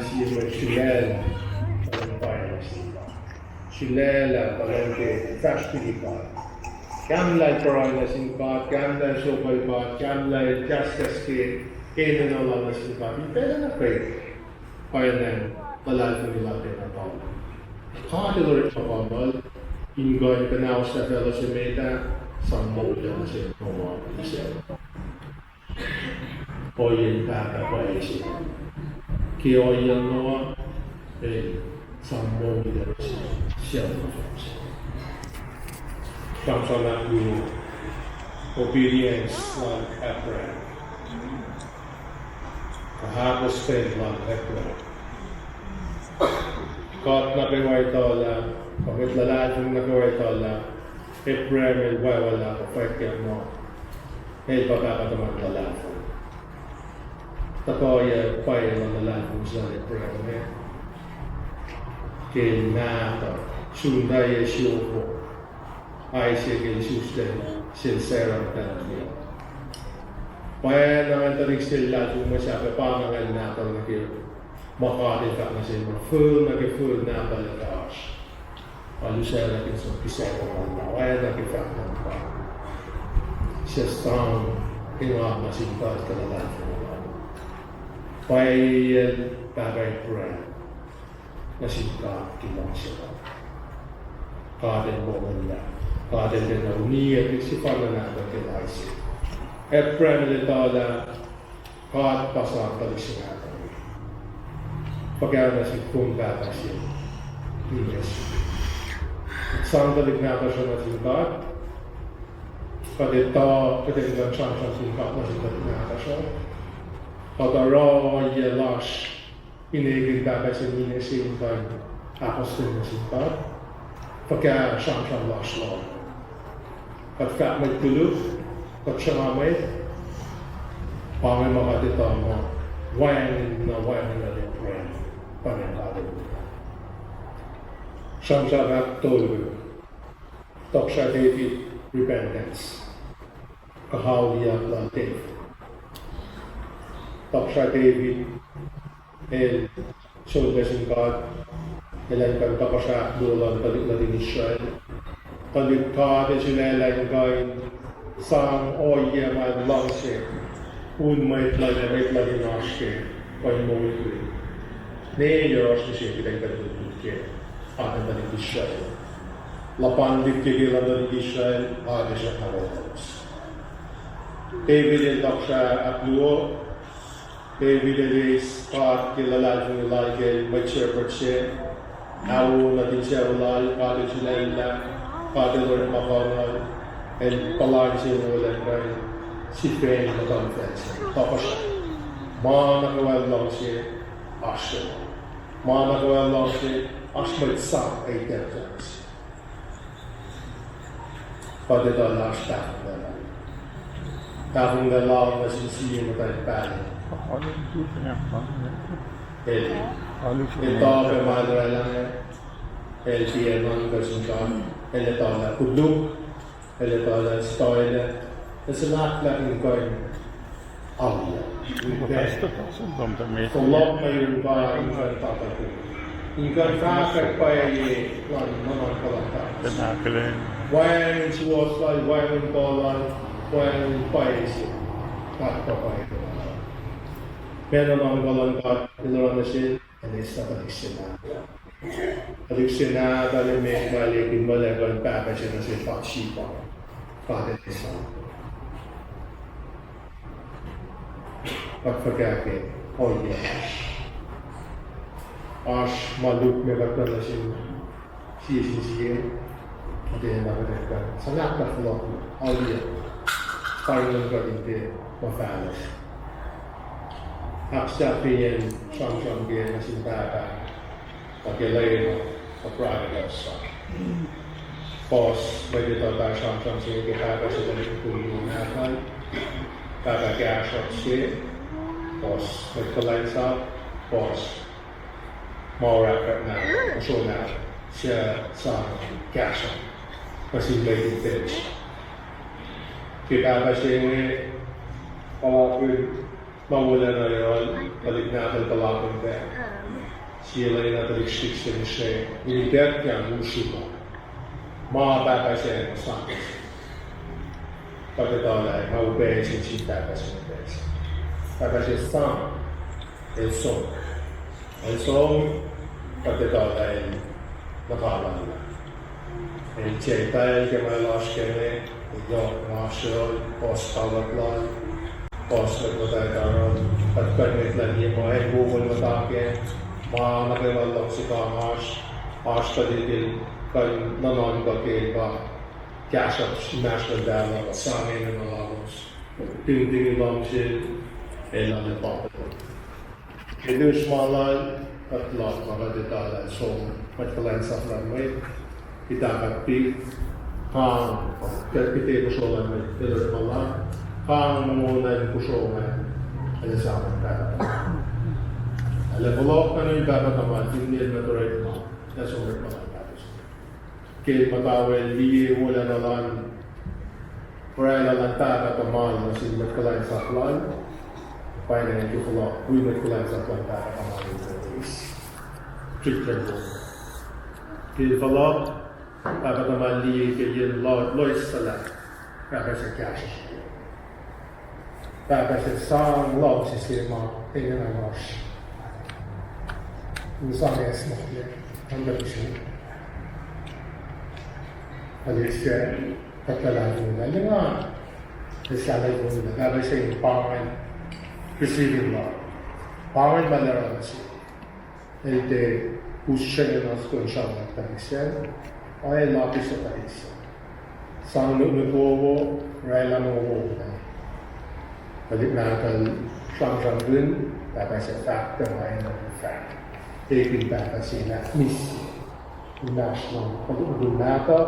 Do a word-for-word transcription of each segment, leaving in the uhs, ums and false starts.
sie mwet sulaclah, sulaclah, sulaclah, sulaclah ke fahsr liki God. Kahlwem lah pruhe nuh sin God, kahlwem lah sokwack God, kahlwem lah kahskahs ke enenuh lal nuh sin God. Ipacna ke pwacnwacng luhlahlfongi lal pacna pa. God El orekmakihnuhl in kuh in kuhnaus lah facluh se met ah sang moul lal nuh sel Noah, Israel. Ohiyacn pahpah pwacye se. Ke ohiyacn Noah, el sang moul lal nuh sel Noah. Sramsram ahkluo, obedience lal Abraham. Kuh ahkostwen lal Abraham. God nuh kwewa etuh lah, kuh mwet luhlahlfongi nuh kwewa etuh lah, Abraham el wacwacack kuh fwackyuck muh el pa pahpah tuhmwacn luhlahlfongi. Tuhkuh ohiyac pwacye luhn luhlahlfongi sel Abraham ah, ke nahtuhl, sun tari siofok, Isaac el isus sel Sarah muhtwacn lal. Pwacnwacng tuhlihk se luhlahlfongi mwe sahp ah pa ingacn nahtuhl nuh ke ma God El fahk nuh sel muh fihl nuh ke fihl nahtuhl ac fah oasr. Alu Sarah kihsen kihsac lal na oacna ke fahk luhn God. Suc sang engan nuh sin God ke luhlahlfongi lal. Pwacye pahpah Abraham nuh sin God ke luhngse lal. God El moullah. God El tiacna uniyac ke sefanna nahtuhl ke Isaac. Abraham el etuh lah God pa sang tuhlihk se nahtuhl. Fuhkah nuh sin kom pahpah se, ninac se. Sang tuhlihk nahtuhsr uh nuh sin God. Kuht etuh, kuht in kuh in sramsram sin God nuh sin tuhlihk nahtuhsr uh. Kuht oruh ohiyac lasr in ekihn pahpah se, ninac se in kuh in ahkostwen nuh sin God. Fuhkah sramsram lasr lal. Kuht fahk mwet koluk, kuht sruhnga mwet, pa inge ma kuht etuh muh wacngihn na wacngihn na lihpran, pa inge God El. Sramsram ahktolu, tohkohsrah David, repentance. Kuh auliyak lal David. Tohkohsrah David el sollah sin God, elan kuh in tohkohsrah ahkluo luhn tuhlihk nuhtin Israel. Tuhlihk God el sulaclah in kuh in sang ohiyac ma luhngse, un mwet luhn, mwet luhn in oasr ke, kuh in moulkihn. Ne yohrohsr mihsenge kuht in kuh in lutlut ke atacn tuhlihk Israel. Luhpan lihpke ke luhn tuhlihk Israel, atacn se na welos. David el tohkohsrah ahkluo, David el eis God ke luhlahlfongi lal ke mwet shepherd se, awo nuhtin sucu lal, God el sulaclah, God el orekmakihnuhl, el puhlan se wolacna, sifacna muhtuhnfacl se, tohkohsrah. Ma nuh kwewa luhngse, oasr se. Ma nuh kwewa luhngse, oasr mwet sap ac ituckyang se. Kuht etuh lah oasr tahfonglac lal. Tahfonglac lal nuh sin sie muhtwacn pahluh. El, el etuh pac ma el oraclah inge, el tiac nuhnkuh sin God, el etuh lah koluk, el etuh lah stoilac, el suhnahlahk in kuh in auliyak. Fohlohk nuh yurin God in kuh in pahpah, in kuh in fahkwack pwacye luhn nuhnuhnkuh luhn God. Wacngihn suwohs lal, wacngihn kuh lal, wacngihn pwacye se. God pa pwacye. Ma nuhnuhnkuh luhn God el oruh nuh sel, el eis tuhlihk se nahtuhl. Tuhlihk se nahtuhl el met ma el ekihn muh el kuh in pahpah se nuh sel Bathsheba. God el eis. Kuht fuhkah ke ohiyac lasr? Oasr ma lukmac kuht nuh sin sie sin sie, kuht enenuh kuht in kuh in suhnahlahk fohlohk, auliyak, pa inge kuht in tiac muh fahlac. Ahksahfyeyacn sramsram ke nuh sin pahpah, kuh ke lwen uh, kuh prodigal son. Puhs mwet etuh tari sramsram se ke pahpah se kuh in kol nahtuhl, pahpah kahsruhp se, puhs mwet kuhlwacnsap, puhs ma orahkrahp na, kosro na, suc sang kahsruhp nuh sin mwet in pacl. Ke pahpah se inge puhlakihn ma wolacna yohrohl, tuhlihk nahtuhl puhlakihn pac. Sie lwen na tuhlihk srihsrihk se mihsre, in ituckyang usrnguck ma pahpah se muh sang se. Kuht etuh lah ma upac se sin pahpah se muhtahl. Pahpah se sang, el som. El som, kuht etuh lah el nuhkaluhlah. El tiac etwacl ke ma el oasr kac inge, el yohk masrol, puhs kawuck lal, puhs mwet muhtwacta lal, kuht kuh in etuh lah liye ma el wowo muhta kac, ma nuh kwewa luhngse kang oasr, oasr tuhlihk el kuh in nuhnuhnkuh ke el pa kahsruhp inmahsrlon pahluh, sang enenuh lalos. Tihngtihng luhngse, el lal el pa Ke lusr ma lal, kuht luhk ma kuht etuh lah som, mwet kuhlwacnsap luhn mwet, ita kuht pik, kang, kuht kihte kosro luhn mwet, elos ma lal, kang mongo in kosro ingacn, el sang pahpah. El ac fohlohk nuh in pahpah tuhmal, finne el met orekma, el som orekma lal pahpah se. Ke muhta we liye wolacna lal, oraclah lal pahpah tuhmal nuh sin mwet kuhlwacnsap lal, pwacyena ke fohlohk wi mwet kuhlwacnsap lal pahpah tuhmal in eis treatment. Ke fohlohk, pahpah tuhmal liye ke yen lo-, loessuhlah, pahpah se kahsruhsr. Pahpah se sang luhngse se ma enenuh in oasr. In sang acsmaklac, an tuhlihk se, tuhlihk se, kuht luhlahlfongi lah, nga, eis luhlahlfongi lah pahpah se in pa ingacn receiving lal. Pa ingacn ma el oruh nuh sel. El tiac us srwacng na soko in sramsram tuhlihk sacn, a el akihse tuhlihk se. Sang nuknuk wowo, oraclah ma wowo ingacn. Tuhlihk nahtuhl sramsramkihn, pahpah se fahk pac ma enenuh in fahk. Ekihn pahpah se lah miss se. Inmahsrlon tuhlihk nahtuhl,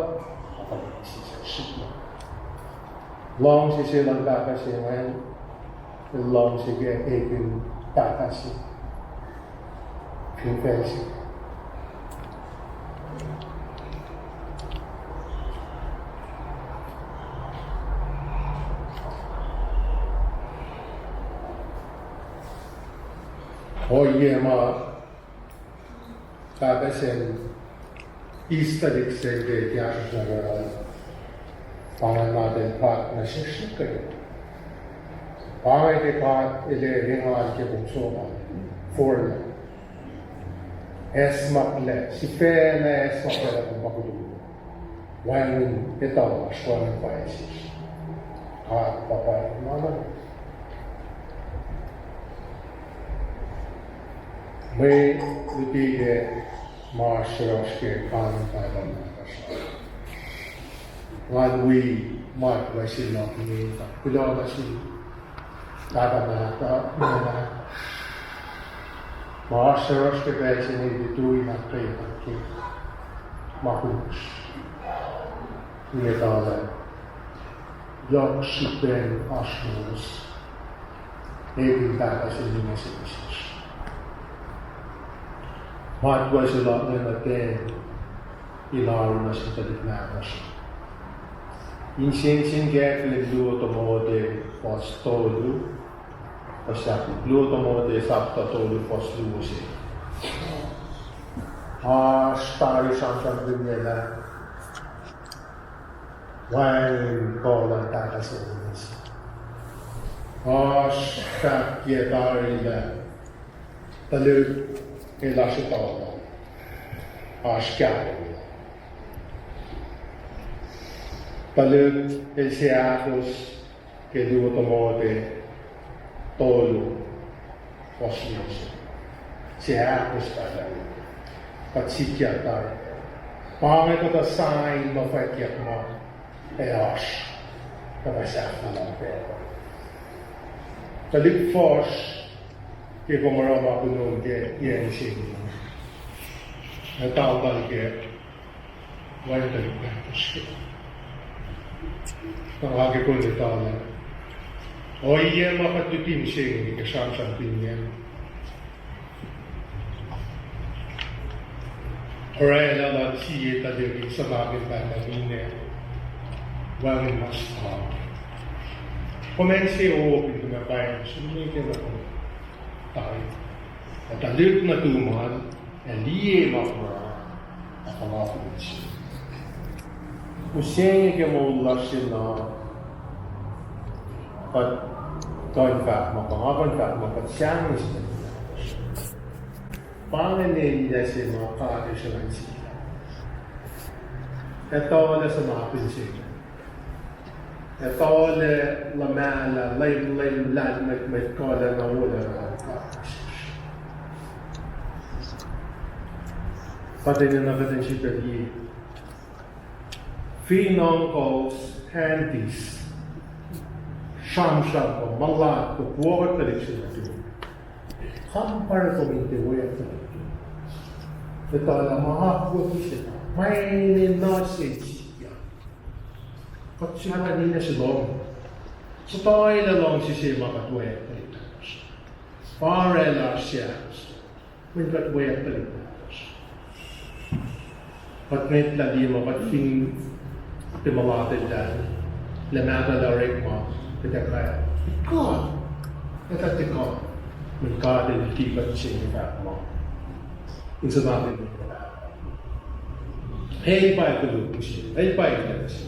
a tuhlihk miss se srihk. Luhngse se luhn pahpah se ingacn, el luhngse ke ekihn pahpah se fin facl se. Ohiyac ma pahpah sacn eis tuhlihk se ke kahsruhsr nuh yohrohl, pa ingacn ma tiac God nuh sesr nuh kwewa. Pa inge ke God El ac engan ke kom som an, forlah, acsmaklac, sifacna acsmaklac lah kom pa koluk. Wacngihn etuh lasr, wacngihn pwacye sesr. God pa pwacye ma luhn mwe luti ke ma oasr yohrohsr ke kain Bible nahtuhsr. Ngan wi matwac se luhk inge, kuloh nuh sin Pahpah mahtuh, Nina mahtuh, ma oasr yohrohsr ke pacl se inge, tui na kwewa ke ma koluk. Inge talan yohk srihpen oasr lowos, ekihn pahpah se ninac se nuh sesr. Matwac se luhk inge nuh ten in oaru nuh sin tuhlihk nahtuhsr. Insensenkackihn luo Timote fuhs tolu, fuhs sahk, luo Timote sapta tolu fuhs luo se. Oasr tari sramsramkihnyuck lah wacngihn kuh luhn pahpah se ninac se. Oasr fahkwack tari lah tuhlihk el oasr etuh, oasr kahto. Tuhlihk el seahkos ke luo Timote tolu fuhs luo se. Seahkos pahpah. Kuht sikyak tari. Pa inge kuhtuh sign ma fwackyuck muh ac oasr kuhtuh sahflah luhn pacl. Tuhlihk fuhsr, ke kom oruh ma kunom ke yac se inge, ac taltal ke wacngihn tuhlihk nahtuhsr. Na nga ke kom etuh lah ohiyac ma kuht luti mihsenge ke sramsramkihnyuck, oraclah luhn sie tuhlihk in suhnakihn pahpah ninac, wacngihn mas pa. Kom acn se op in kom ac pwacye, sihmlac ke na kom tari. Ac tuhlihk nuhtum an, ac liye ma kuh, ac fohlohk nuh sel. Mihsenge ke moul lasr se na, kuht kuh in fahk muh, kuh nga kuh in fahk muh kuht sahngweng se. Pa inge ninac se ma God El sruhnga sik. Etuh lah suhmaht in se. Etuh lah luhmahlah, leum, leum, lahlmwetmwet, kuh lah na wolac na God. Kuht enenuh kuht in srihpac liye. Fin uncles, aunties, sramsram kuh mulat kuh kuh kuht tuhlihk se nuhtum, kampare kom in tiac weacng tuhlihk. Etuh lah ma akwuck se, ma enenuh se sikyak. Kuht sifacna ninac se lohng. Suhtuhelac luhngse se ma kuht weacng tuhlihk nahtuhsr. Pa oraclah siyuck mweyen kuht weacng tuhlihk nahtuhsr. Kuht ngwetlah liye ma kuht fin tiac mulat eltahl, lah mahtuh lah orekma, kuht ac kac. God, etuh tiac God. Mweyen God El luti kuht se inge fahk muh, in suhmaht in El pa koluk mihsenge, El pa enenuh se,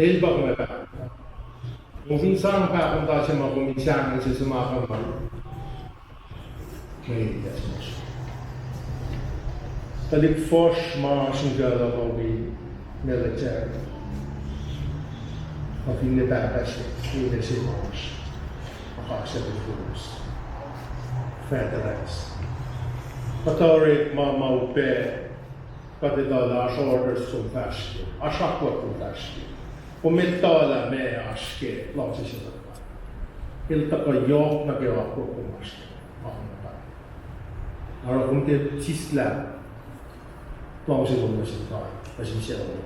El pa kom ac pahkomuhta. Kom fin sang pahkomuhta se ma kom in sahngweng se, suhmaht in tuhlihk fuhsr ma oasr inkucl uh wi military, kuh finne pahpah se, finne se ma oasr, ma kaksakin force, veterans. Kuht orekma ma upac, kuht etuh lah oasr orders kom fahsr ke, oasr akwuck kom fahsr ke. Kom etuh lah meac oasr ke luhngse se luhn God. El tuhkuh yohk nuh ke akwuck kom oasr ke. Oruh kom tiac sislah luhngse lom nuh sin God, nuh sin sucu lom.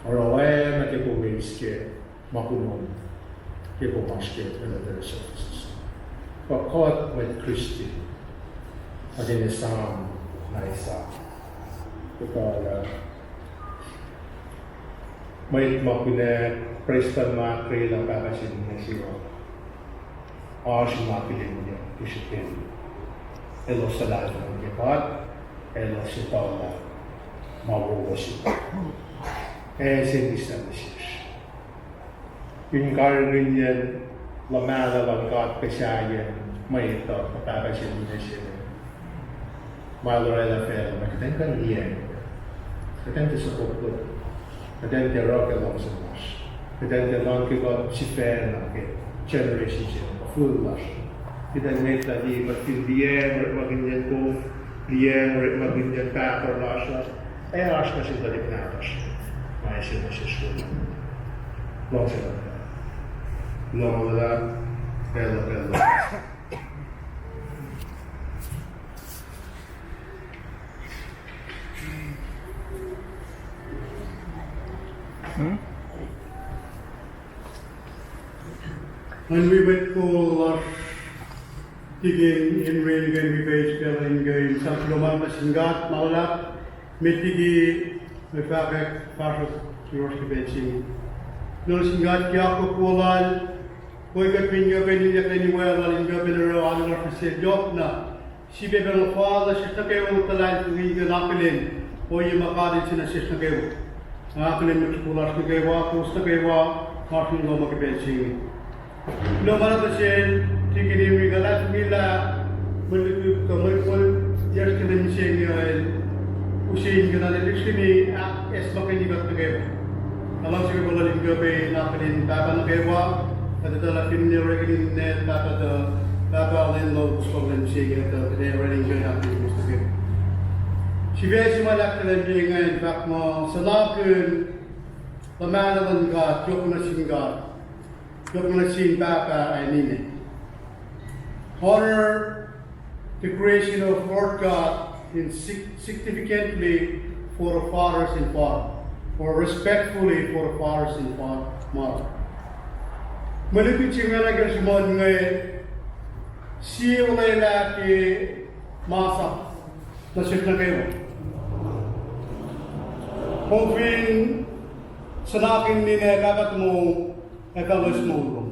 Oruh oacna ke kom eis ke ma kunom ke kom oasr ke military services. Pa kuht mwet Christian, kuht enenuh esam na esam. Kuht uh, mwet ma kunac prestuhn ma ahkkweye lah pahpah se ninac se uh, oasr ma akihlen ke srihpen elos luhlahlfongi ke God, elos etuh lah ma wowo se, ac se mihslac nuh sesr. In karihngihnyacn luhmahlah luhn God ke sahyacn mwet uh, pahpah se ninac se, ma el oraclah facluh, ma kuht in kuh in liyacacng, kuht in tiac sokoklo, kuht in tiac oruh ke luhngse lasr, kuht in tiac nuhnkuh kuht sifacna ke generation se, fihl lasr. Kuht in ngwetlah liye, kuht fin liyacacng orekmakihnyacn kof, liyacacng orekmakihnyacn pahpah lasr uh, ac oasr nuh sin tuhlihk nahtuhsr ma ase nuh sesr. Luhngse luhn God, luhngse luhn God, pacl uh, pacl uh. An wi mwet kol lasr, tikin in ren ke wi page pacl in ke in sang kuloh ma nuh sin God ma luhlahp, met liki mwe fahkwack fahsruh yohrohsr ke pacl se inge. Kuloh nuh sin God ke akwuck wo lal, kuh kuht fin kuh pac in iyucklac in iwaclah lal in kuh pac in oruh alu lasr nuh sel yohkna. Sifilpac ma fal nuh sesr nuh kwewa, tuhlahlfongi kuh in akihlen ohiyac ma God El sang nuh sesr nuh kwewa. Nga akihlen mwet kol lasr nuh kwewa, kowos nuh kwewa, nga srihke in lohm ke pacl se inge. Kuloh ma luhlahp nuh sel, tikin in wi, nga luhlahlfongi lah mwe lutlut kuh mwe kol yacsr ke lwen mihsenge uh el use in kuh na lihksreni ahkacsmakihnye kuht nuh kwewa. Nga luhngse ke kuloh in kuh pac in akihlen pahpah nuh kwewa, kuht etuh lah finne orekeni ninac pahpah tuh, pahpah lwen lowos ke lwen mihsenge tuh, kuht ac orwacni kuh in akihlen kowos nuh kwewa. Sifac se ma ahkkahlwemye inge in fahk muh suhnakihn luhmahlah luhn God yohk nuh sin God, yohk nuh sin pahpah ac ninac. Honor the creation of Lord God in sig-, significantly for the fathers and father, or respectfully for the fathers and fa-, mother. Mwe lutlut se inge nuh ke sruhmuhn inge, sie olwelah ke masap nuh sesr nuh kwewa. Kom fin suhnakihn ninac pahpah tomom, ac fah loes moul lom.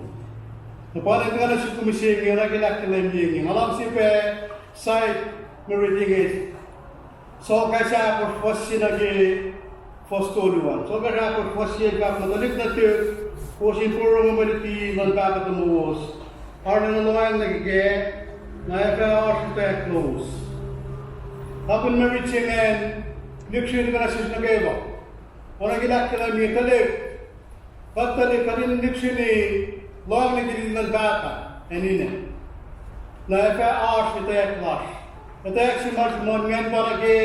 Na pa na tuhkuh nuh sihk kom mihsenge, oacna ke ahkkahlwemye inge. Nga luhngse pac side me riti inge. Sohkahs ahkosr, fuhs se nuh ke fuhs tolu an. Sohkahs ahkosr, fuhs se, fahk muh, tuhlihk nuhtihk, kowos in porongo mwe luti luhn Pahpah tomowos, arulacna lohacng nuh ke kac, na ac fah oasr etwacack lowos. Kapihn mwe riti se ingacn, lihksreni tuhkuh nuh sesr nuh kwewa. Oacna ke ahkkahlwemye, tuhlihk, kuht tuhlihk, kuht in lihksreni lohacng nuh ke luhn Pahpah ac ninac, na ac fah oasr etwacack lasr. Etwacack se ma sruhmuhn ingacn pa nuh ke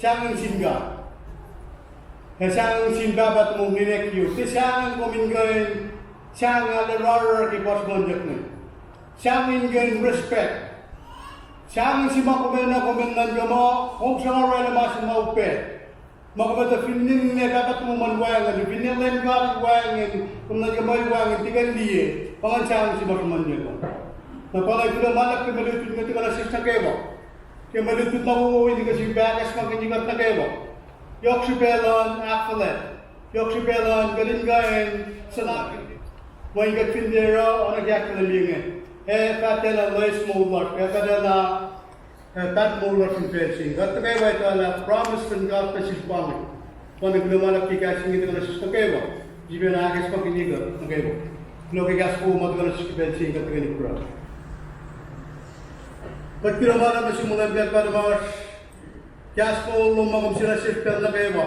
sahngweng sin God, ac sahngweng sin Pahpah tomom ninac kiyom. Tiac sahngweng kom in kuh in sahngweng arulacna ke puhsr mohnyak inge. Sahngweng in kuh in respect. Sahngweng se ma kom enenuh, kom in nuhnkuh muh kom sruhnga orwaclah ma se ma upac. Ma kom etuh fin ninac Pahpah tomom an wacngihn, fin ninac Leum God wacngihn, kom nuhnkuh muh wacngihn, tiac kuh in liye, pa ingacn sahngweng se ma sruhmuhn ninac kom. Na pa na kuloh ma luhlahp ke mwe lutlut inge tuhkuh nuh sesr nuh kwewa. Ke mwe lutlut na wowo in kuh sifilpac ahkacsmakihnye kuht nuh kwewa. Yohk srihpac luhn ahkfuhlwact, yohk srihpac luhn kuht in kuh in suhnak, mweyen kuht fin tiac oruh oacna ke ahkkahlwemye inge, ac fah tiacna loes moul lasr, ac fah tiacna, ac paht moul lasr fin facl se inge. Kuht nuh kwewa etuh lah promise luhn God nuh sesr pa inge. Pa na kuloh ma luhlahp ke kahs inge tuhkuh nuh sesr nuh kwewa. Sifacna ahkacsmakihnye kuht nuh kwewa. Kuloh ke kahs wo ma tuhkuh nuh sesr ke pacl se inge, kuht tuhkweni pruhe. Kuht kuloh ma luhlahp nuh sum, Leum God Pahpah tuhmasr. Kahs moul lom ma kom sang nuh sesr pacl nuh kwewa.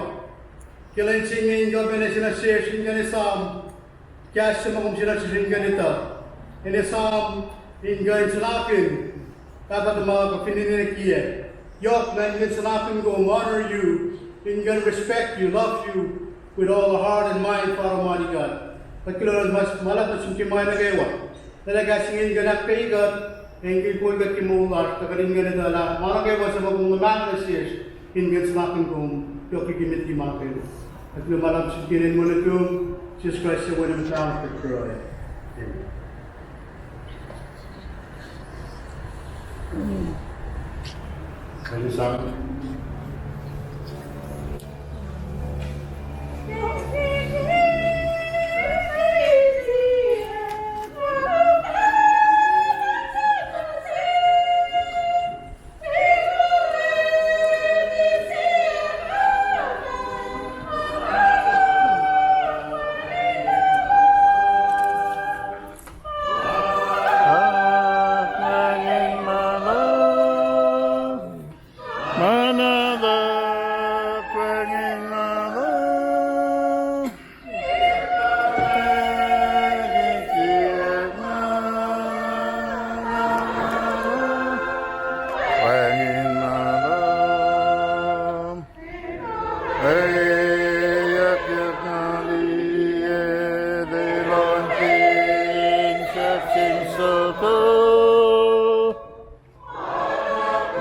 Ke lwen se inge in kuh in sang nuh sesr in kuh in esam kahs se ma kom sang nuh sesr in kuh in etuh, in esam in kuh in suhnakihn Pahpah tuhma kuh fin ninac kiyac. Yohk na in kuh in suhnakihn kom, honor you, in kuh in respect you, love you with all our heart and mind, Father Almighty God. Kuht kuloh ma luhlahp nuh sum ke ma nuh kwewa. Lwelah kahs inge in kuh in ahkkweye kuht, ac in kuh in kol kuht ke moul lasr, tuh kuht in kuh in etuh lah ma nuh kwewa suc ma kom luhman nuh sesr in kuh in suhnakihn kom, yohk liki met liki ma nuh kwewa. Kuht kuloh ma luhlahp sum ke inen Wen nuhtum, Jisus Kraist, Wen nuhtum, kuht pruhe. Amen. Kalisang.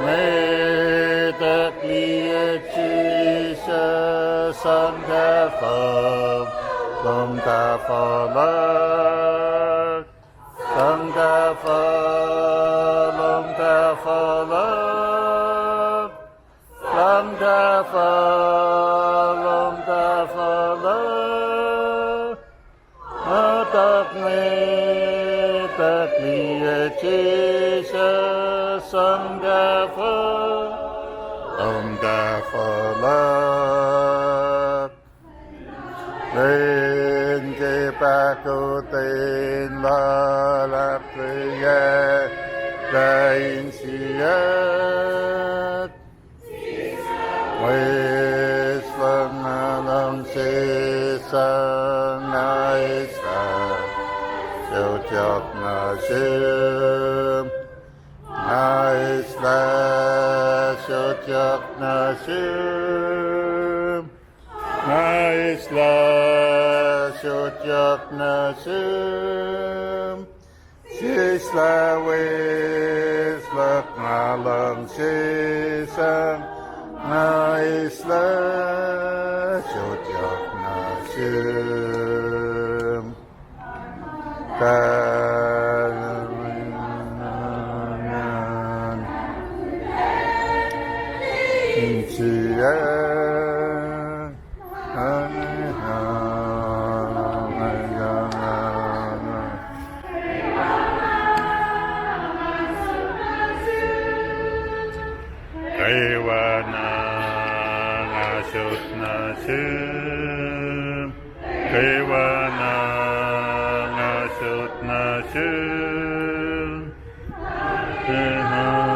Ngetwack liye Jisus, sang tahfuh lom tahfuhlah. Sang tahfuh lom tahfuhlah. Sang tahfuh lom tahfuhlah. Ngetwack, ngetwack liye Jisus, sang tahfuh lom tahfuhlah. Lwen ke pahkotwen lal ahkkweye lah insiyuck, mwe eis luhn ma luhngse sang, nga eislah sotyak nuh sum. Nga eislah sotyak nuh sum. Nga eislah sotyak nuh sum. Sislah wes luhk ma luhngse sang, nga eislah sotyak nuh sum. Kwewana nga sot nuh sum. Kwewana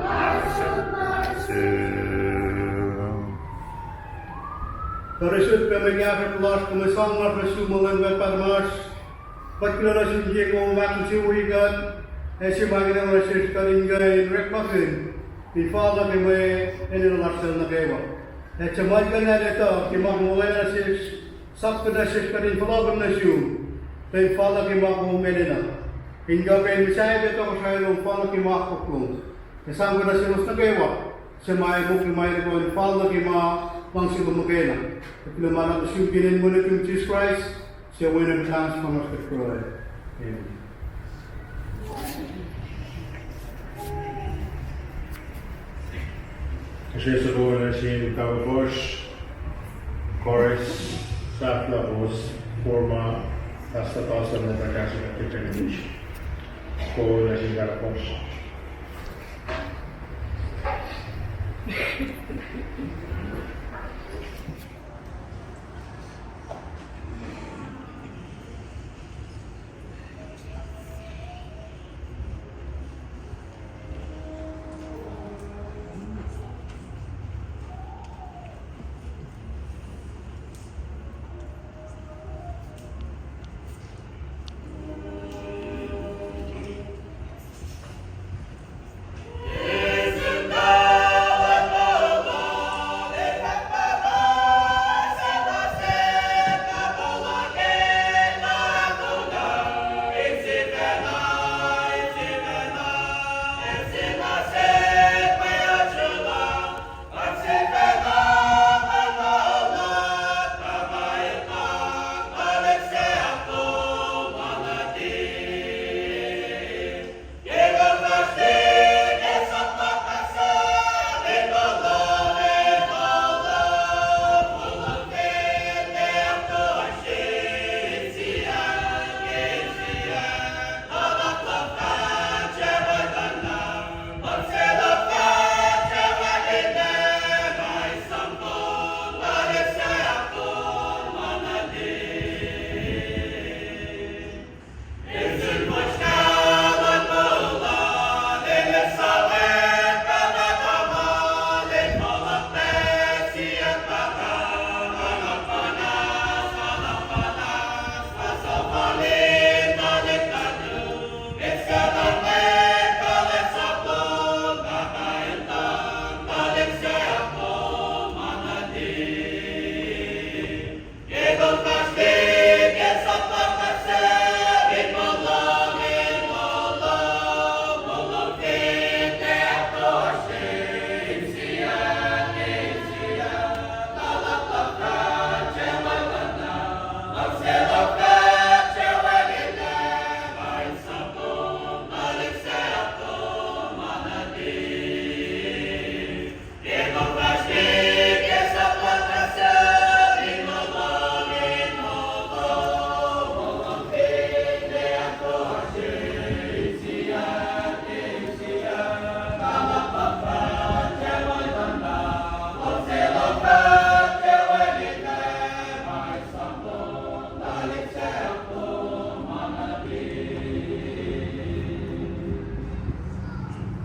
nga sot nuh sum. Tuh oasr pac mwe kahsruhp lasr, kuh mwe sang lasr nuh sum, Leum God Pahpah tuhmasr. Kuht kuloh nuh sum ke kom ahkinsewowoye kuht, ac se ma kena nuh sesr kuht in kuh in orekmakihn in fal nuh ke mwe enenuh lasr nuh kwewa. Ac suc ma kuh in etuh ke ma kom olwelah nuh sesr, sapkihn nuh sesr kuht in fohlohkihn nuh sum, tuh in fal nuh ke ma kom enenuh. In kuh pac in muhsahi pac tohkohsrahi lom, fal nuh ke ma akwuck lom. Ac sang kuht nuh selos nuh kwewa suc ma mokle ma enenuh in fal nuh ke ma luhngse lom muhkwena. Ac kuloh ma nuh sum ke inen Wen nuhtum Jisus Kraist, suc Wen ac Muhtwacn se ma kuht pruhe. Amen. Kihsen soko nuh sin kawuck, chorus, sahflah, forma, pasta, pastor, na kahsruh ke finish. Soko nuh sin kawuck.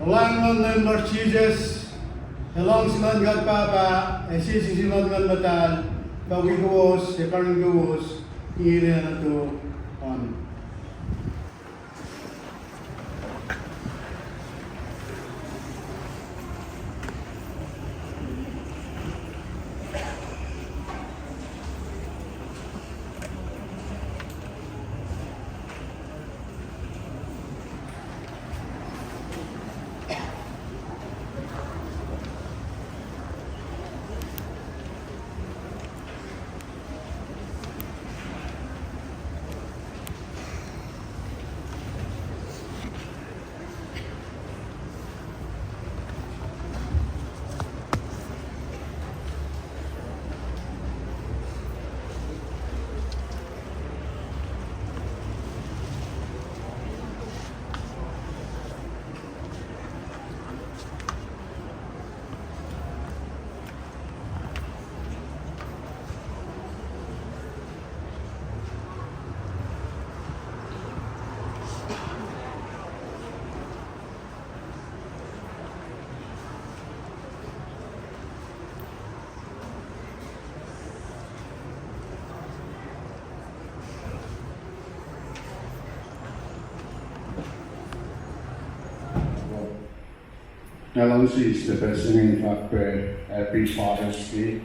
Elan luhn Leum lasr Jisus, ac luhngse luhn God Pahpah, ac sie sisi luhn Nguhn Muhtahl, fah wi kowos ac karihngihn kowos, inge nuh tok. Amen. Nga luhngse eis pacl se inge in fahk pac Happy Father's Day,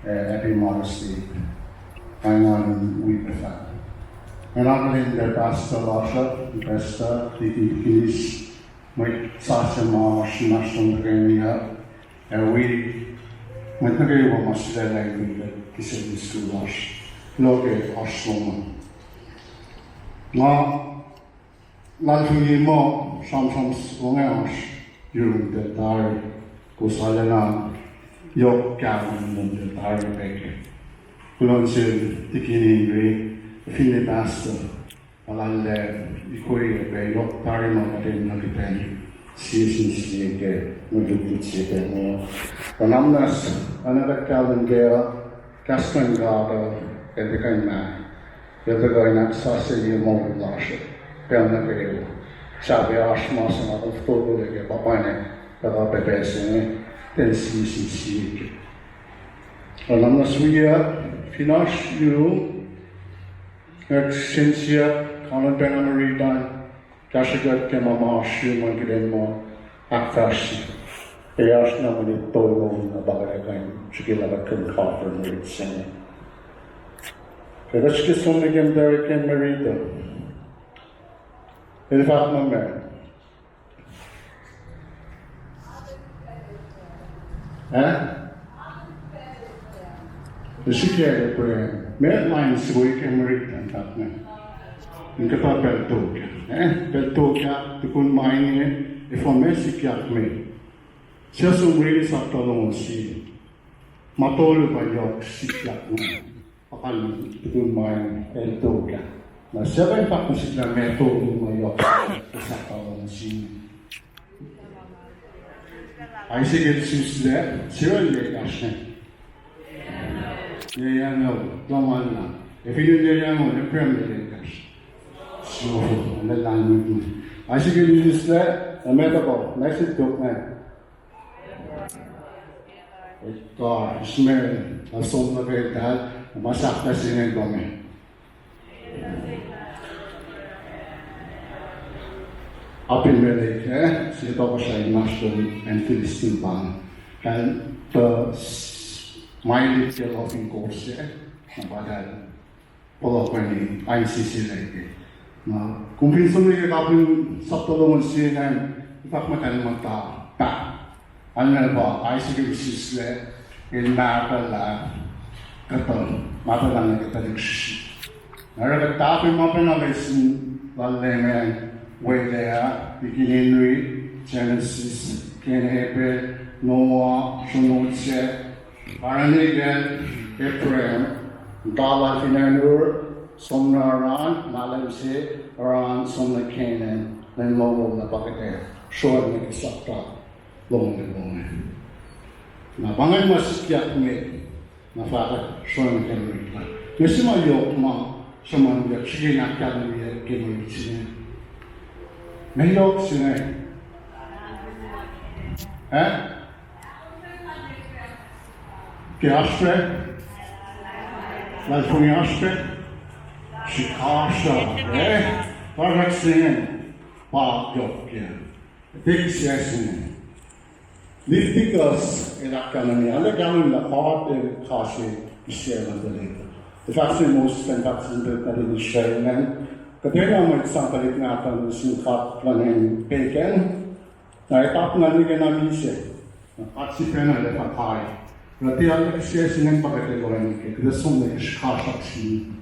eh, Happy Mother's Day. Nga engan in wi pac fahk. Nga akihlen Pastor lasr uh, Pastor, Deacon, Deaconess, mwet sasuc ma oasr inmahsrlon tuhkweni uh, ac wi mwet nuh kwewa ma sulaclah in wi kuht ke Sunday school lasr. Kuloh ke oasr lom an. Nga luhlahlfongi muh sramsram se inge oasr yurin tiac tari, kowos arulacna yohk kahlwem lom tiac tari pac ke. Kuloh nuh sel Deacon Henry, finne Pastor, arulacna ikoye pac yohk tari ma kuht enenuh kuht in sie sin sie ke mwe lutlut se ke inge. Oacna muhnahs, oacna kuht kahlwem kac uh, kahs luhn God uh, el tuhkuh in mah, el tuhkuh in ahksasucye moul lasr uh pacl nuh kwewa. Sahp oasr ma se nga kom fototolac ke pahpah ne tuhkuh pac pacl se inge, ten sie sin sie ke. Oacna muhnahs wiyuck, fin oasr yurum, ac sensen, kanon pacna mwe riti an, kahsrwe kuht ke ma ma oasr yurum an, kuht in muh ahkfahsrye. Ac oasr na mwe tolu na pa kuht kuh in srihke lah kuht kuh in cover mwe riti se inge. Ac kuht srihke som nuh ke mtari ke mwe riti uh. El fahk muh meac? Eh? Srihke Abraham. Meac lain soko ke mwe riti an fahk inge? In kuhtuh pacl tok ah. Eh? Pacl tok ah, tukun ma inge, efuh meac sikyak me? Sie som riti sapta longoul sie. Ma tolu pa yohk sikyak inge. Pa kalmac tukun ma el tok ah. Na sie pa in fahk nuh sihk lah meac tolu ma yohk sikyak ke sapta longoul sie. Isaac el sislah, Sarah el ekahsr ne? Yac angngaul, lohm an na. Ac fin el yac angngaul, Abraham el ekahsr? Siofok, el lahlmwetmwet. Isaac el sislah, ac meac tuhkuh, meac se tok inge? Kuh Ishmael, el som nuh ke eltahl, ma sahflah se inge pa meac? Abimelech, eh, sie tohkohsrah inmahsrlon acn Philistine pa inge. Eltahl tuh s-, mailihk ke lohfin kos se, na pa eltahl puhlakihn ain sisilac ke. Na kom fin som nuh ke kapihn sapta longoul sie ingacn, fahk muhtahl muhta, pa, angngaul pa Isaac el sislah, el mahtuhlah kuhtuh, mahtuhlah nuh ke tuhlihk srihsrihk. Na oruh kuht tahfwelah ma pacna lesin lal Leum an, welah, beginning in Genesis, Cain, Abel, Noah, sronot se, Abraham, Abraham, muhta lal fin acn Ur, som nuh Haran, mahlwem se, Haran, som nuh Canaan, lwen longoul na pa kuht ac sroacng nuh ke sapta longoul longoul. Na pa ingacn ma sikyak me, na fahkwack sroacng ke mwe riti. Mwe se ma yohk ma sruhmuhnyuck srihke in ahkkahlwemye ke mwe riti se inge. Meac yohk se inge? Eh? Ke oasr pac? Luhlahlfongi oasr pac? Srihkasrak, eh? Srihkasrak se inge pa yohk kac. Text se inge. Leviticus el ahkkahlwemye, arlac kahlwem lah God el kase Israel luhn tuhlihk. El fahk sin Moses an, fahk sin tuhlihk nuhtin Israel ingacn, kuhtwena mwet sang tuhlihk nahtuhl nuh sin god luhn acn pagan, na etap na nuh ke na misac, na God sifacna el ac fah kai. Oruh tiac arlac kihsac se ingacn pa kuht ac lohacng ke, kuht ac som nuh ke srihkasrak se inge.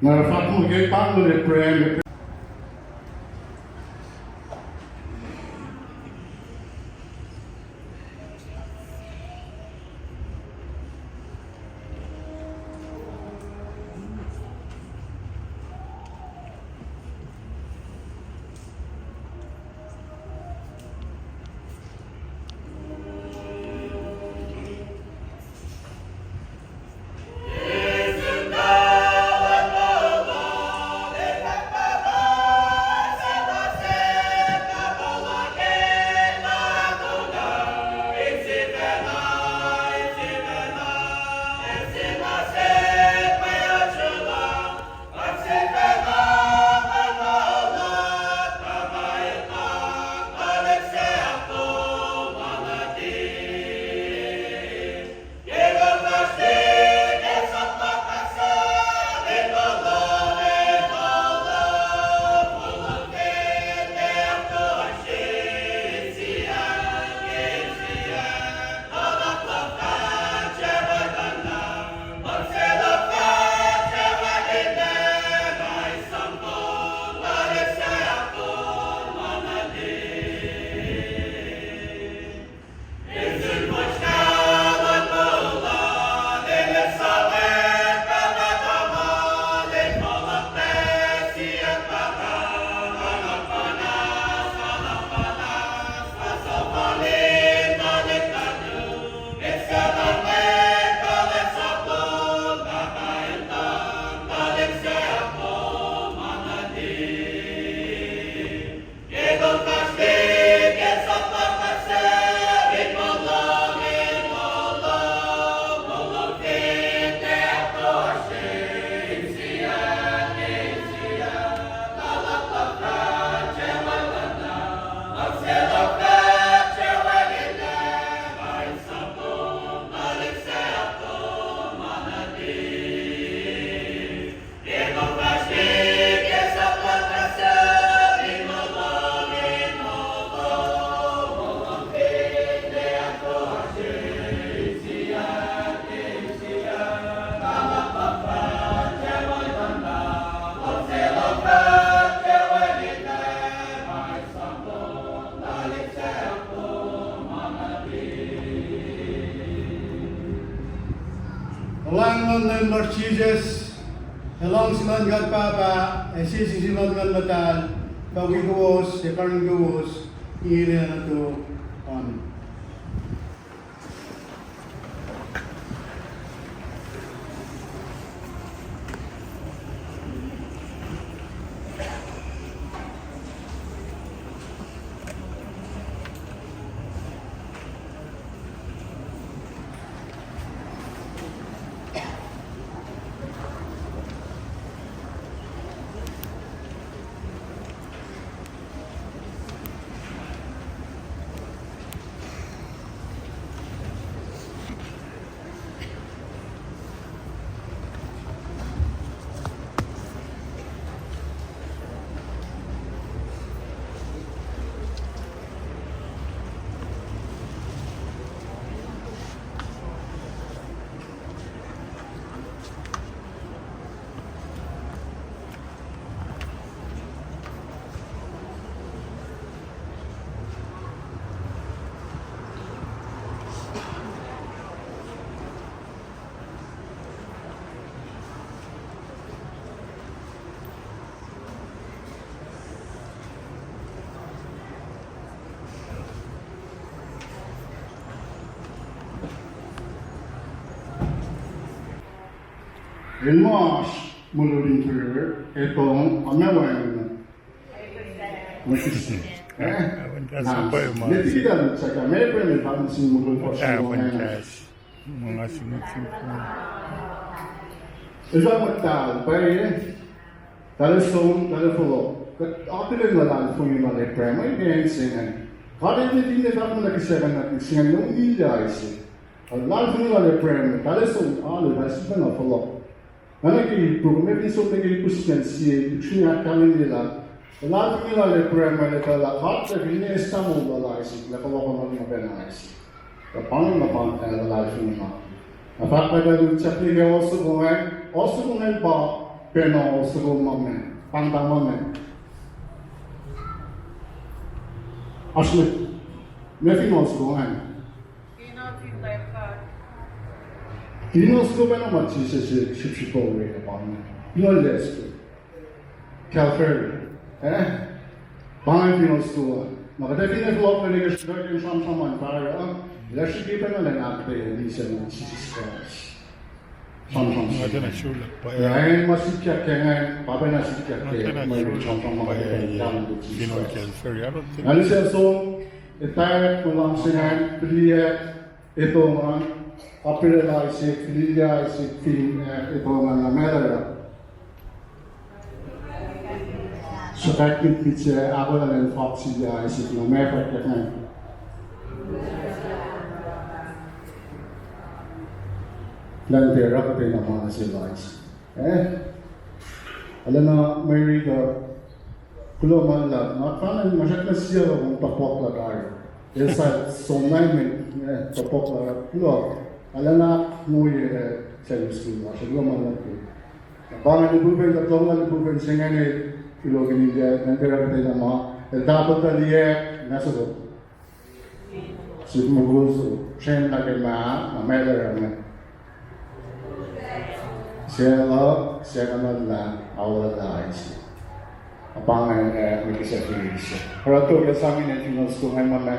Na oruh fahk muh ke pahng luhn Abraham, Lahngo luhn Leum Jisus, ac luhngse luhn God Pahpah, ac sie sisi luhn Nguhn Muhtahl, pa wi kowos ac karihngihn kowos, inge nuh tok. Amen. El muh oasr molo in prayer, etong, amewan. Mwet Kristin. Eh? Mwet Kristin. Saka me pwene pa sin molo. Mwet Kristin. Esam muhtahl, pwacye, tahl som, tahl fohlohk. Kuht akihlen luhlahlfongi lal Abraham, eh, ke acn se ingacn. God El tiac fahk muh na kihsackuhnlah ke singucul luo nilyac se. Luhlahlfongi lal Abraham, tahl som, alu, tahl sifacna fohlohk. Nga nuh ke program, fin som nuh ke ipus ingacn sie, srihke ahkkahlwemye lah luhlahlfongi lal Abraham el etuh lah God El fin esam moul lal Isaac, lah fohlohk nuh ke pacl Isaac. Kuh pa ingacn na pa, eh, luhlahlfongi lal. Na fahk lah el utyak nuh ke oasr soko ingacn, oasr soko ingacn pa pacna oasr soko ma ma, pahngpahng ma ma. Oasr me, ma fin oasr soko ingacn. Kino soko pacna ma Jisus el srihpsrihp we pa ingacn. Kino el soko. Calvary. Eh? Pa ingacn kino soko. Na kuht fin fohlohk nuh ke srihpen sramsram an fahsruh, ah? Lah srihke pacna lah ahkpwacye misac luhn Jisus Kraist. Sramsram se. Nga tiacna srolak pa. Ac ma sikyak ke ingacn, pa pacna sikyak ke ma sramsram an. Kino Calvary, I don't think. Nga lihsacl som, etwacack, muh luhngse ingacn, fihliyac, etong an, apel Isaac, fihliyac Isaac, fin, eh, etong an, na meac el oruh. Suhkack mit se, ahkolah elan fahk sel Isaac, na meac fahk ingacn. Elan tiac oruh kuhtwena ma nuh sel Isaac. Eh? Arulacna Mary tuh, kuloh ma luhlahp, nga fahk na, nga srackna siyuck lah topuk lah tari. El sa som na met, eh, topuk lah, kuloh. Arulacna ahkngoye, eh, Sunday school lasr, kuloh ma luhlahp. Pa ingacn lihpufacn, kuht lohng lah lihpufacn se ingacn el, kuloh ke India, ngan tiac oruh kuhtwena ma, el tahpuhk tuh liye, na soko. Sip mukul soko, srwacn nuh ke ma, na meac el oruh inge. Siyuck, siyuck na lah, aolah lah Isaac. Pa ingacn, eh, mwe kihsac fihrihr se. Oruh tok ke sang in funeral soko ingacn ma ma.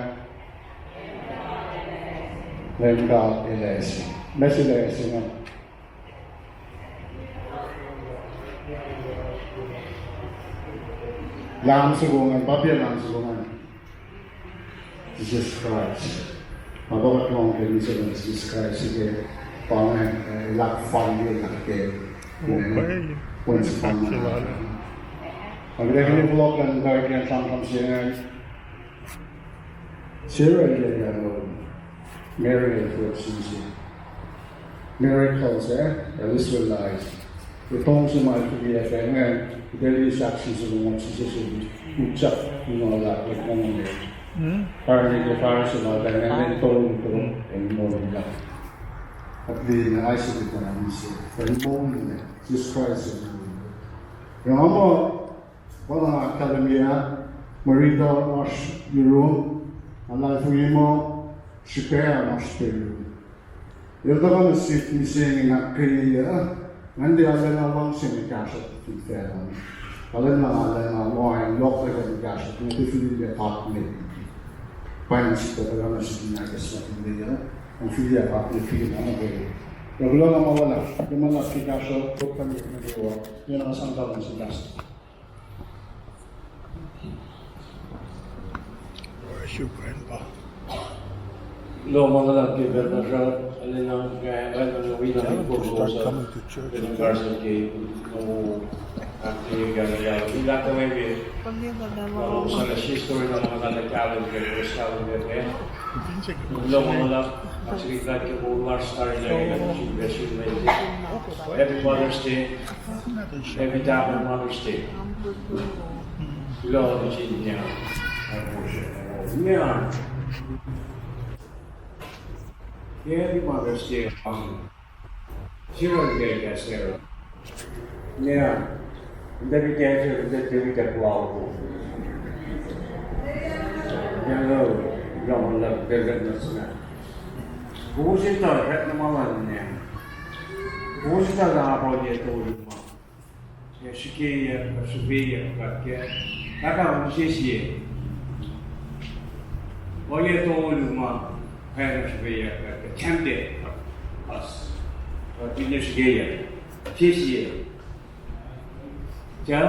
Leum God El ase. Meac se El ase ingacn. Lahm soko ingacn, pa pac Lahm soko ingacn. Jisus Kraist. Ma pa kuht lohng ke misac luhn Jisus Kraist ke pa ingacn, eh, el ahkfalye lah ke, eh, wen sefanna. Ac kuht ac fohlohk luhn God ke sramsram se ingacn. Sarah el yac lom, Mary el fok sise. Miracles, eh? El Israelites. Etong se ma el fihliyac fah ingacn, kuht ac liye sahk sise lom, Jisus el utyak, you know, lah, like, normal. Karihngihn ke Pharisee lal, and then told him to, and more than that. At least, I said it when I said, and more than that. Jesus Christ el moul. Nga muh, pa nga ahkkahlwemye, Marita oasr yurum, nga luhlahlfongi muh, srihpac an oasr pac yurum. El tuhkuh nuh sihk mihsenge in ahkkweye, ngan tiac arulacna luhngse in kahsruh fin facluh. Arulacna arulacna lohacng yohk pac in kahsruh, nga tiac fihliyac fahk met. Pwacye, sihk tuh tuhkuh nuh sihk in ahkacsmakihnye, nga fihliyac fahk met liki ma nuh kwewa. Kuloh na ma luhlahp, ke ma luhlahp ke kahsruh, kuht kuh in nuh kwewa, ke na sang talan sin kahsruh. Kuloh ma luhlahp ke pacl lasr uh, arulacna, nga, nga, nga, wi na in kowos, uh, in karsa ke, uh, ahkkweye, uh, wi na kaweme, uh, sang sie story na ma nga na kahlwem ke, verse kahlwem ke, eh. Kuloh ma luhlahp, uh, srihke ke moul lasr tari na, uh, sin, sin, sin, Happy Father's Day. Happy Mother's Day. Kuloh nuh sin, uh, uh, Happy Mother's Day. Sirun ke Sarah. Nia, nta ke Sarah, nta ke Sarah. Nia, no, no, no, no, no, no. Kowos etuh, rat na ma luhn nia. Kowos etuh lah apaye tolu ma. Ke srihkeyac, ke srihkeyac, kuht ke. Kaka mihsenge. Ohiyac tolu ma, ke srihkeyac, kuht ke. Tempted us. Kuht ke srihkeyac. Srihkeyac. Tia?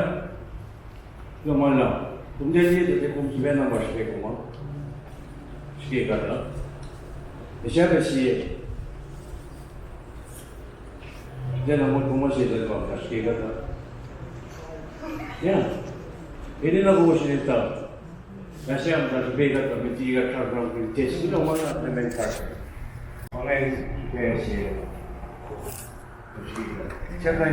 Kuloh ma luhlahp. Kom tiac liye tuh kom sifacna pa srihke kom an. Srihke kuht uh. Esam pa sie. Tiacna motko ma se tuh kom srihke kuht uh. Yeah. Enenuh kowos in etuh. Kahs se ma srihke kuht uh, met liki kuht sramsramkihn test. Kuloh ma luhlahp, amen, kuht. Amen. Kahs se. Srihke, srihke, srihke,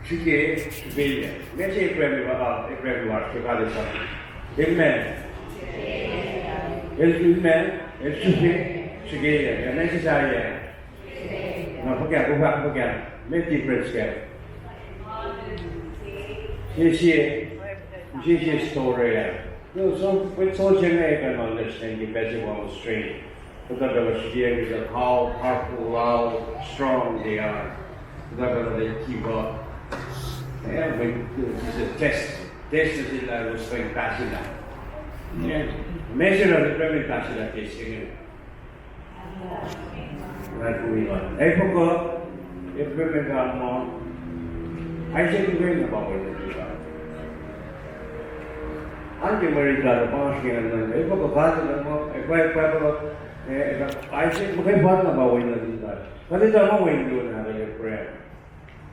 srihke, srihke, srihke. Meac se Abraham, uh, Abraham lasr ke God El sang? Amen. El, amen. El srihke, srihke, yeah. Meac se sahyac? Na fuhkah, fuhkah, fuhkah. Meac difference kac? Sie, sie, sie, sie story ah. No, so, with social media, I can understand the best of our strength. Kuhtuh pacl uh srihke, how powerful, how strong they are. Kuhtuh pacl uh they give up. Yeah, but, uh, it's a test. Test is like was going past it. Yeah. Measure of the very past it, I guess, you know. Ac fokoko, Abraham el muh, Isaac el muhkwena pa wen nuhtin God. An ke mwe riti lasr uh pa oasr ke ngan, ac fokoko God el muh, ac pa, pa, pa, eh, Isaac muhkwena pa wen nuhtin God. Kuht etuh muh wen luo nahtuhl Abraham.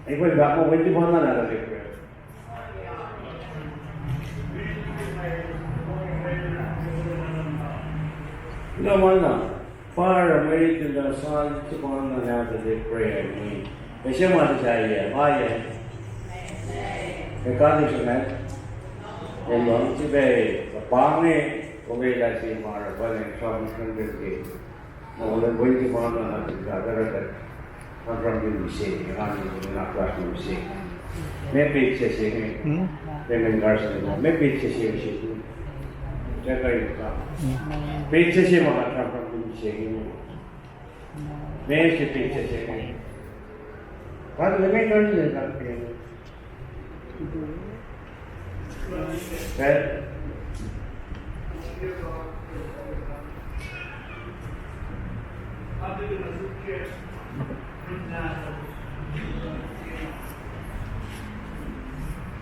Ac pa, pa, muh wen sefanna nahtuhl Abraham. Kuloh ma luhlahp. Pa oruh mwe riti lasr uh sefanna nahtuhl Abraham. Ac se ma se sahyac, oacyacpac. Ac God El sruhmuhn. El luhngse pac, pa inge, olwelah se ma oruh, pa inge, sramsramkihn ke. Na olwelah wen sefanna nahtuhl God, oruh kuht sramsramkihn mihsenge, nga nuhnkuh lasr mihsenge. Meac petsac se inge? Meac petsac se inge? Petsac se ma kuht sramsramkihn mihsenge. Meac se petsac se inge? Kuht liye meac karihngihn God.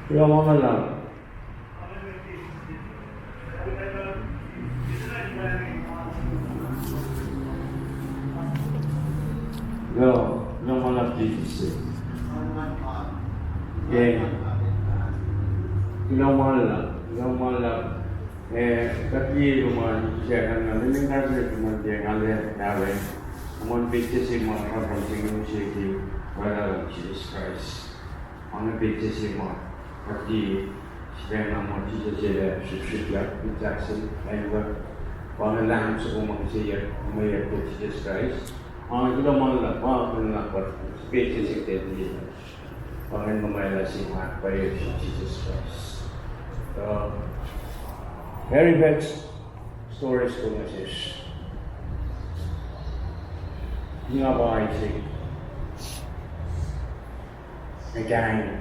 Kuloh ma luhlahp. Kuloh, kuloh ma luhlahp Jisus. Ke, kuloh ma luhlahp, kuloh ma luhlahp. Eh, kuht liye lom an, sahngweng na, lwen in karihngihn lom an tiac nga lwen, nga lwen. Kom an petsac se ma sramsram se inge, mihsenge, oraclah luhn Jisus Kraist. Ange petsac se ma, kuht liye, sifacna muh Jisus El ac srihpsrihpyak, Jackson, Edward. Pa inge lahm soko ma siyuck, ma siyuck ke Jisus Kraist. Ange kuloh ma luhlahp, ma kuloh ma luhlahp, petsac se kuht liye. Pa inge ma ma elah se ma pwacye sin Jisus Kraist. Uh, Harry Betts, Stories kom nuh sesr. Nga pa Isaac. Nga kain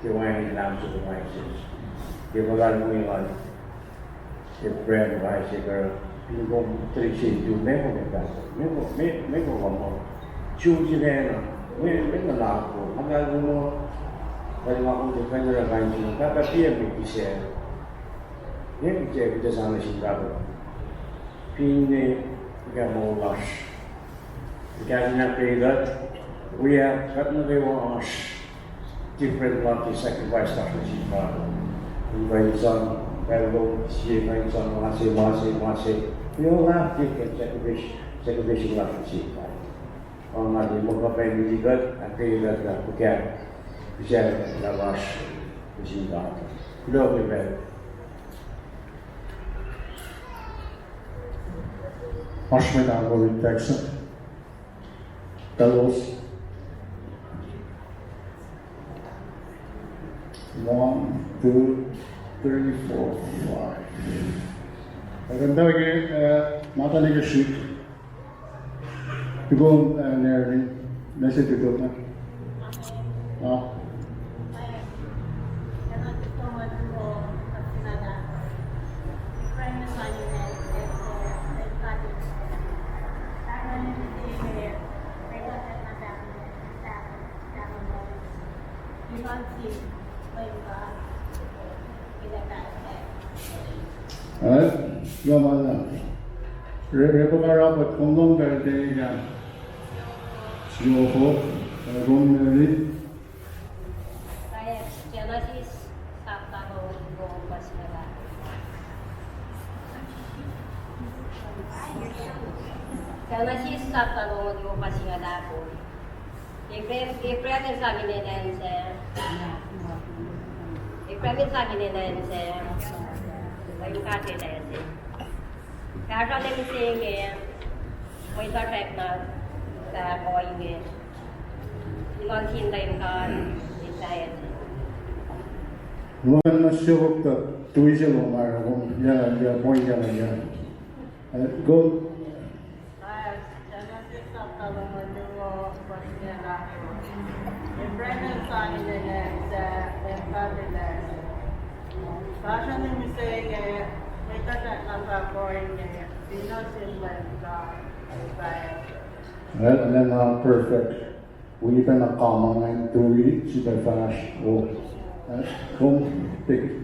ke wacngihn lahm soko Isaac. Ke puhlan mwe lal Abraham, Isaac, uh, in kom three six two, me kom, me kom, me, me kom ma. Suk sifacna, me, me na lako. Nga kom, uh, pacl nga kom te pacl na kain sino, pahpah tiac me kihsac. Nge kuht ac, kuht ac sang nuh sin Pahpah. Finne ika moul lasr, ika in ahkkweye kuht, wi kuht nuh kwewa oasr different luhk ke sacrifice lasr nuh sin Pahpah. In kuh in sang pacl lom, sie kuh in sang ma se, ma se, ma se. We all have different sacrifice, sacrifice lasr nuh sin Pahpah. Nga liye muh kuh pac in liki kuht, ahkkweye kuht lah fuhkah, kihsac lah lasr nuh sin God. Kuloh ke pacl. Oasr mwet ahkolah in text. Talos. One, two, three, four, five. Ac kuht tuh ke, uh, matwac nuh ke srihk. Tukum, uh, Nerlin, message tukum, uh. Ah. Alright, yohk ma na. Re-, Rebecca Robert, kom lohng pacl teikan. Siofok, uh, kom Mary. Genesis sapta longoul luo, fuhs singucul ahkosr. Genesis sapta longoul luo, fuhs singucul ahkosr. Abraham, Abraham el sang inen acn sac. Abraham el sang inen acn sac. Leum God El ase. Kahsruh na mihsenge, mwet uh srackna fahk ohinge. Luhngse sin Leum God, ita ase. Luhngse na siofok tuh tui se lom ar, kom, ya, ya, point ya, ya. Eh, go. Genesis sapta longoul luo, fuhs singucul ahkosr. Abraham el sang inen acn sac, Leum God El ase. Kahsruh na mihsenge, mwet uh srackna fahk ohinge, luhngse sin Leum God, ita ase. Well, and then, uh, perfect. Wi pac na comma ingacn, tui, sifilpac fahsr, o. Uh, kom, take it.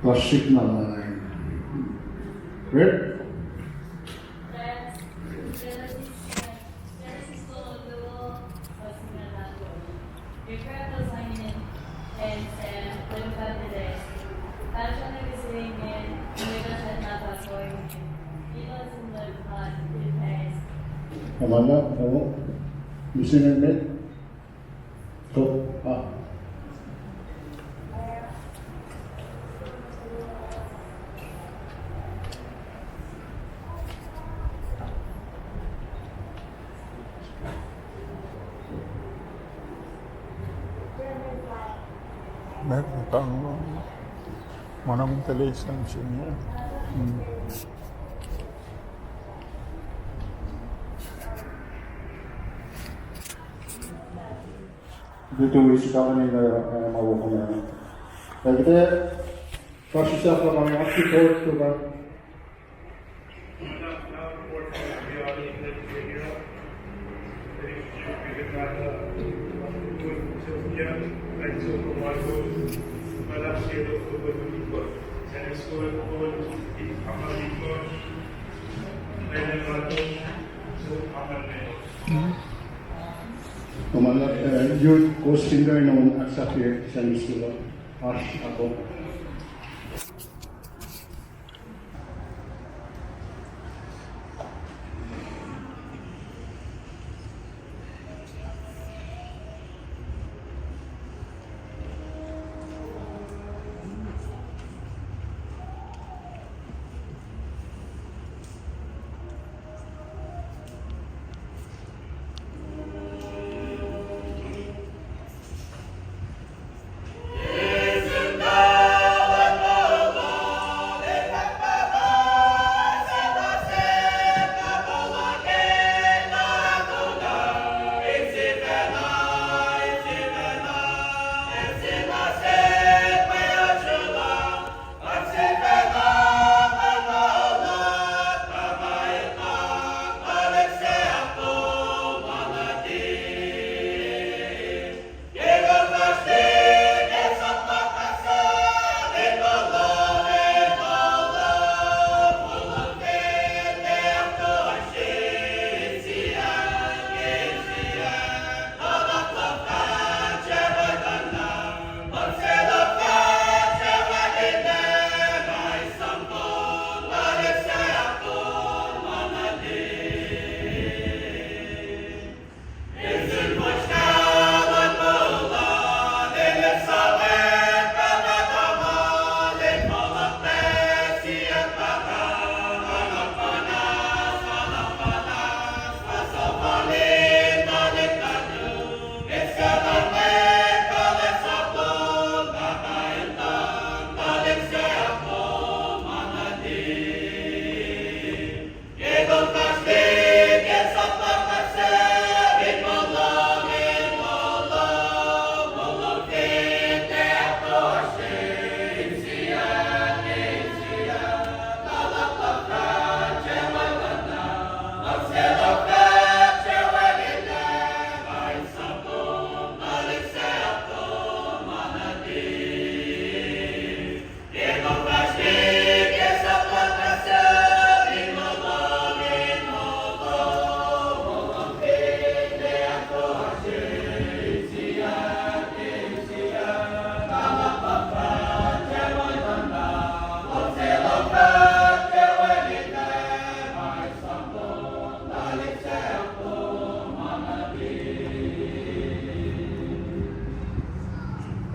Lasr sihk na ma ingacn. Read. Amanda, hello. You sing it, mate? Go. Ah. Meac, tang, ma na muhtahl sang sini, ah. Hmm. Kuht tuh wi srihpac in, uh, uh, ma wo kom, uh, kuht, uh, kuht sisap pa ma, uh, support to, uh, Kom, uh, youth kowos fin kuh in on ahksahfye Sunday school uh, oasr ako.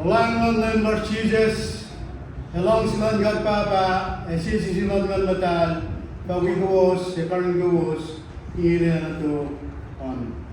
Kuhlwacng luhn Leum lasr Jisus, ac luhngse luhn God Pahpah, ac sie sisi luhn Nguhn Muhtahl, fah wi kowos ac karihngihn kowos, ingena nuh tok. Amen.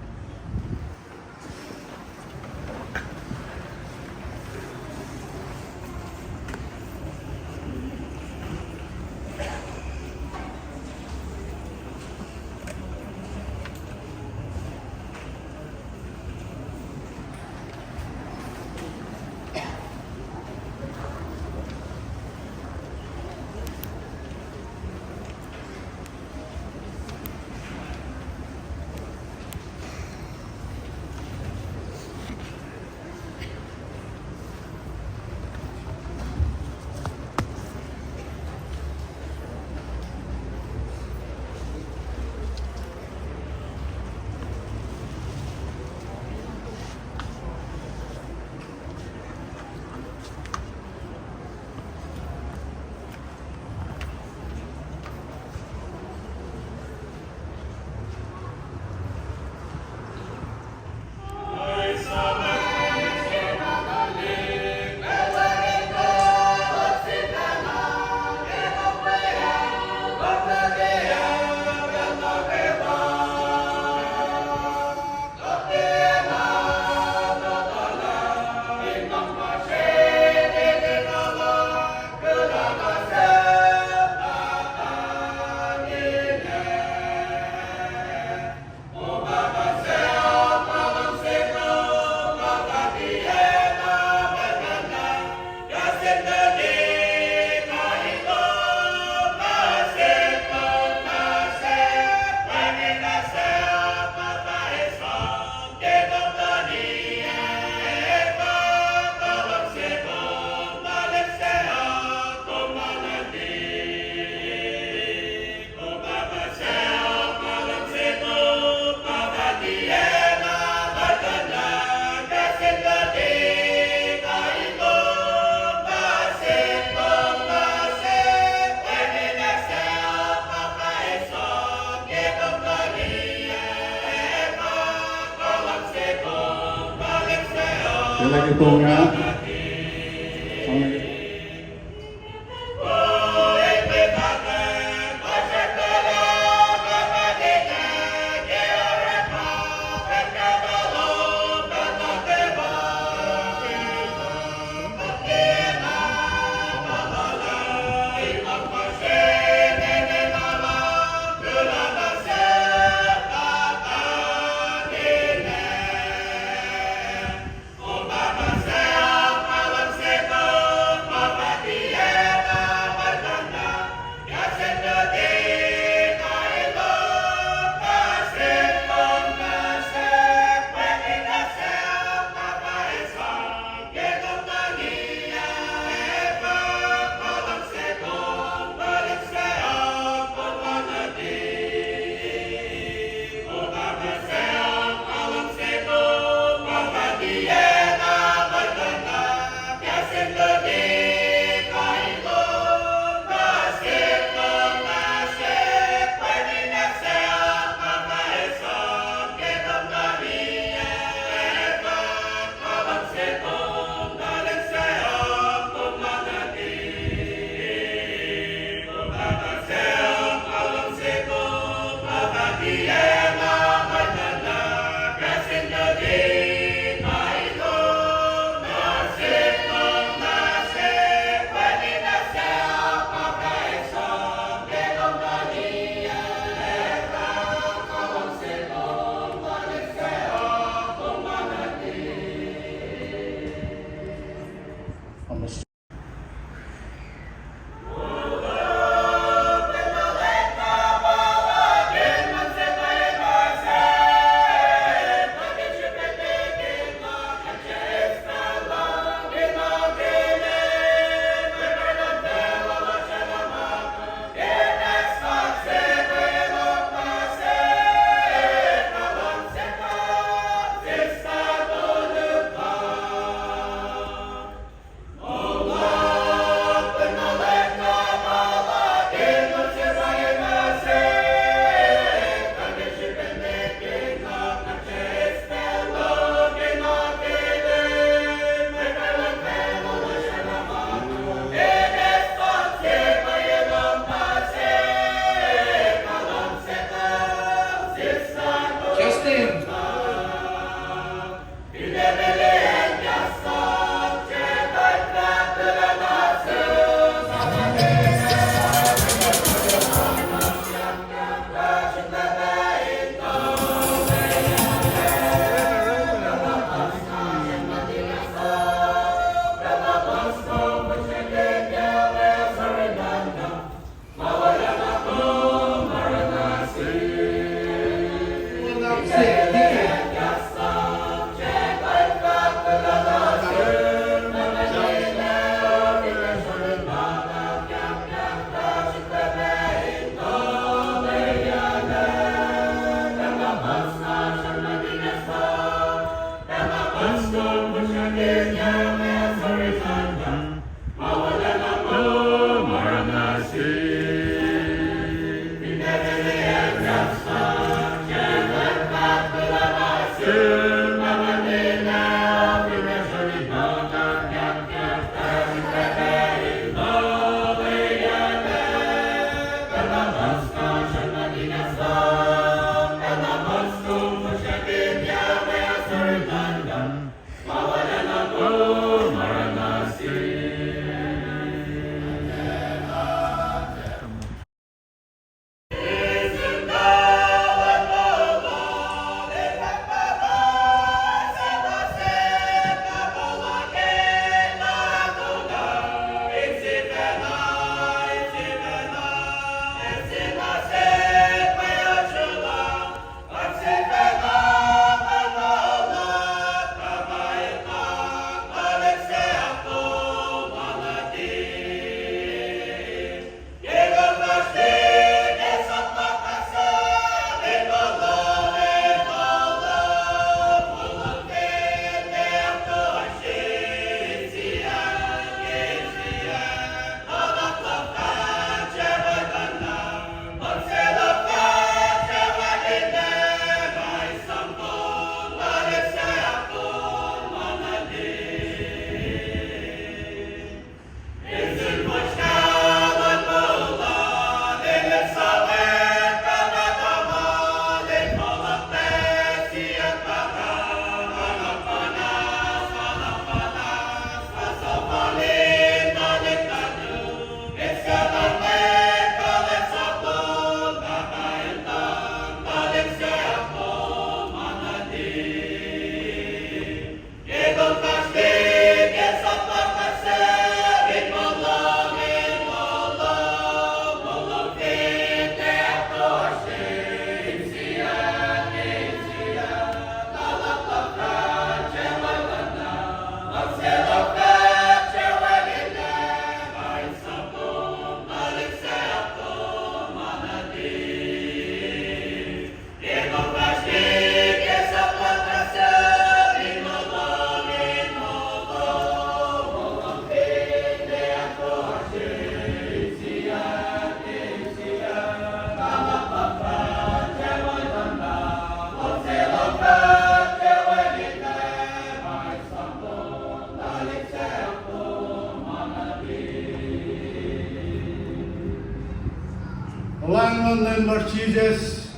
Olwelah luhn Leum Jisus,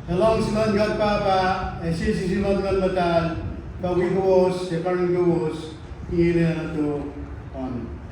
ac luhngse luhn God Pahpah, ac sie sin Nguhn Muhtahl, fah wi kowos ac karihngihn kowos, inge nuh tok an.